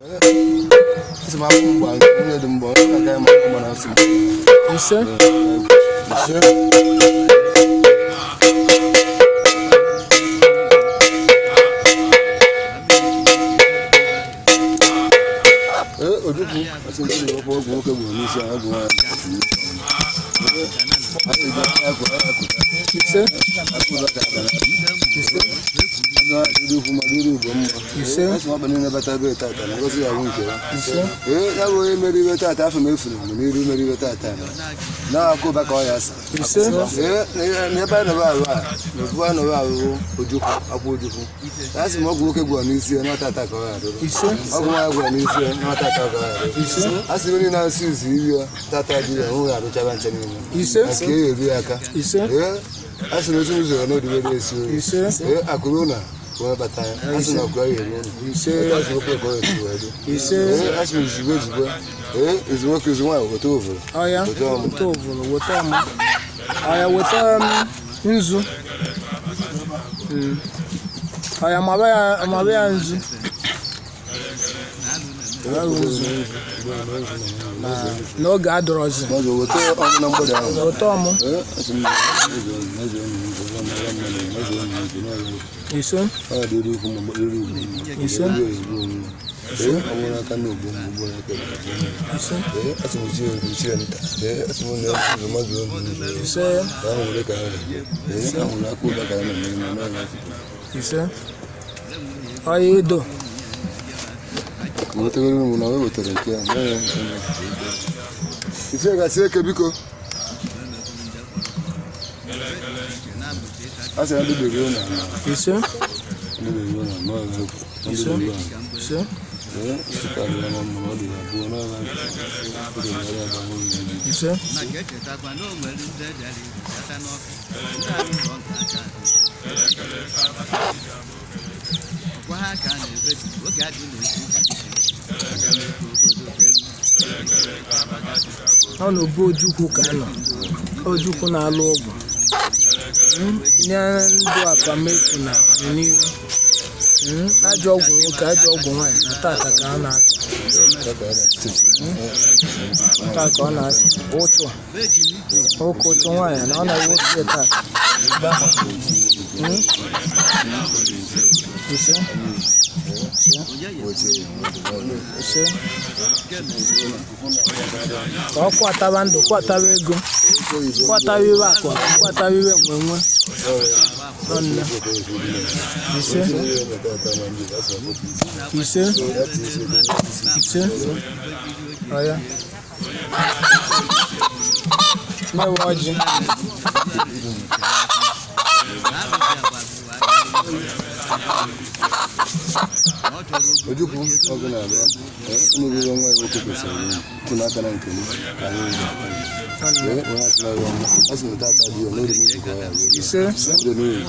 Asị m akwụ mgba nwunye dị mbọ onye na-aga ma ọkụ mana asị m. Ise. Ise. Ee, Ojukwu, asị m ndị ọkwa ọgwụ nwoke gburu n'isi ahụ, ọgwụ nwaanyị. Ee, anyị eji akụ akụ. Ise. Akụ ụlọ ka aka na. Ise. Asị ukwu ma dịrị Igbo mma. Ise. Asị m ọkpa niile bata ebe tata na ngozi ya bụ nke ya. Ise. Ee, ya bụ onye mere iwe tata afọ m efuru m n'iru mere iwe tata na na-akụ ụba ka ọ ya asa. Ise. Ee, n'ebe a nọrọ arụ a, n'ofu a nọrọ arụ Ojukwu, akwụ Ojukwu. Asị m ọgwụ nwoke gwọrọ n'isi ya n'ọtata ka ọ ya adụrụ. Ise. Ọgwụ nwaanyị gwọrọ n'isi ya n'ọtata ka ọ ya adụrụ. Ise. Asị m onye na-asụ izu iri ya tata dị ya hụ ya arụchaba nche niile. Ise. Na nke ya eru ya aka. Ise. Ee, asị na otu ụzọ ya n'odibere esi ori. Ise. Ee, akụrụ na wee bata ya. Asị na ọkụ ya eru ụlọ. Ise. Asị nwoke ka ọ ya esi wee dị. Ise. Ee, asị m izugbe izugbe. Ee, izu nwoke izu nwaanyị weta ovuru. Ọya. Weta ọmụ. Weta ovulu, weta ọmụ. Ọya, weta nzu. Ọya, maba ya, maba ya nzu. N'oge adọrọzi. Maọbụ weta ọmụ na mgbede ahụ. Weta ọmụ. Ee, asị m eze ọmụ, eze ọmụ, eze ọmụ, eze ọmụ, eze ọmụ, eze ọmụ. Ise. Ọ dịrị ukwu ma dịrị ugwu mma. Ise. Dịrị ezigbo mma. Ee, ọ bụrụ n'aka nna ogbo mma, ogbo n'aka ekpe ogbo mma. Ise. Ee, asị m ichie ichie nta. Ee, asị m na ụzọ mmadụ ọmụ ụzọ. Ise. Ka ahụ were ka ahụ na-eme. Ee, ahụ na aka ụba ka ahụ na-eme na ọnya. Ise. Ọya, edo. Wetegoro m na o wetara nke ya. Mee ya. Ichie gasị eke biko. A sị na ndị bekee na Ise. ndị bekee na anọ ya egwu. Ndị Ise. bekee na Ise. Ee, sịka dị ya na mma na ọ dị ya abụọ n'ọnya. Ọ dị ya abụọ n'ọnya. Ise. Ọ na obu Ojukwu ka a nọ. Ojukwu na-alụ ọgwụ. Nye ndụ abamefu na ọdịnihu. Ajọ ọgwụ nwoke, ajọ ọgwụ nwaanyị na tata ka a na-ata. Taa ka ọ na-ata. Ụchụ. Nwoke ụchụ nwaanyị na ọ na-ewoke ya tata. Ise. Ise. Ka ọ kwataba ndụ, kwataba ego, kwataba iwe akụ, kwataba iwe nwenwe. Nwanne. Ise. Ise. Ise. Ọya. Mewe ọjị. Ojukwu ọgụ na-abịa emegide nwa ya nwoke kwesịrị ịtụ n'aka na nke m ka anyị ụzọ. Ee, onye asịla ya ọma. A sị na tata dị ya n'oge n'izu ka ọ ya ruo. Ise. Oge n'izu.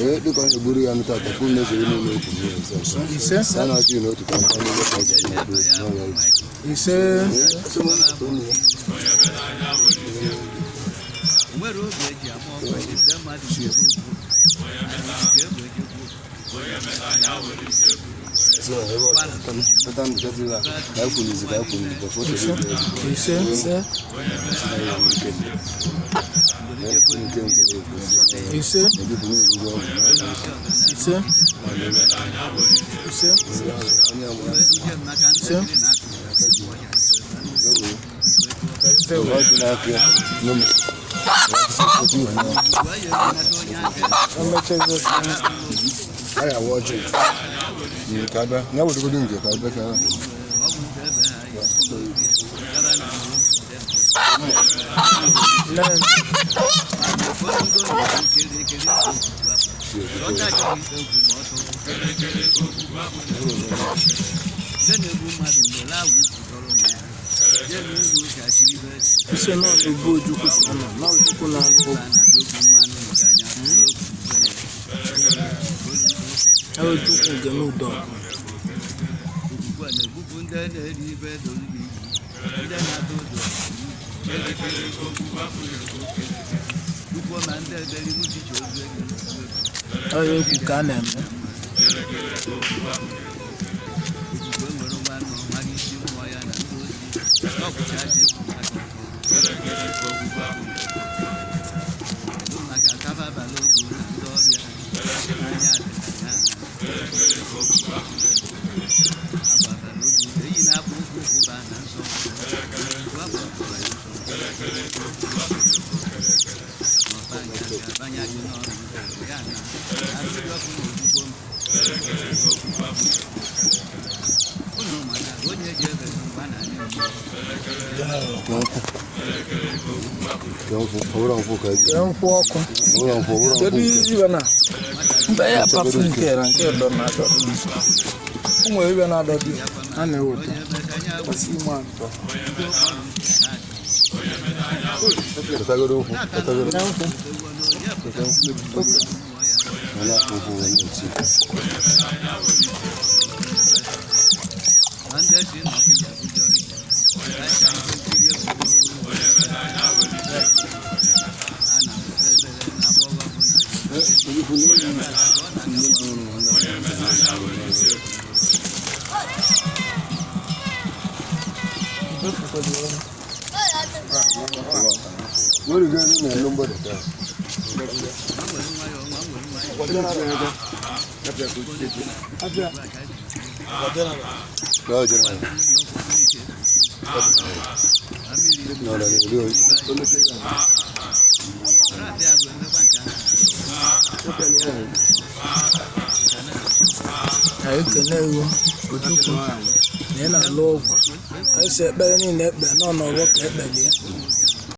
Ee, dịka ọ na-egburu ya nụ tata kwụ mezuru niile okwu n'ụzọ. Ise. Ya na-achị n'otu ka nka n'ụlọ ka ọ ga-eme n'ọya ibu. Ise. Ee, asị m ụmụ ya. Sị na ebe ọ tata ndụ tata iwe a, ka anyị kwuru izu ka anyị kwuru izu, ka foto dị ebe. Ise. Ise. Ise. Ise. Ise. Ise. Nne. Ise nọ n'obu Ojukwu ka ọ nọ, na Ojukwu na-alụ ọgwụ. Na Ojukwu nke n'udo. Ọya, ekwu ka a na-eme. Kee nkwụ, ọ bụrụ nkwụ ka eji. Kee nkwụ ọkụ. Ọ bụrụ nkwụ, ọ bụrụ nkwụ Kedu nke. ibe na mba ya apafu nke na nke dọ na adọ. O nwere ibe na-adọ dị a na-eweta. Kwesị ime atọ. Ketagodo nkwụ, ketagodo. Kee nkwụ. Kete nkwụ. Wala nkwụ wee na-eti. Wọ́n rí gẹ́gẹ́ ní ẹ̀lú ń bọ̀dọ̀ dáa. Lọ́wọ́ jẹ́ náà. Náà lọ ní ilé orí. Anyị ekene iwu Ojukwu na ị na-alụ ọgwụ. Anyị si ekpere niile ekpe nọ n'ọgbọ ka ekpelie.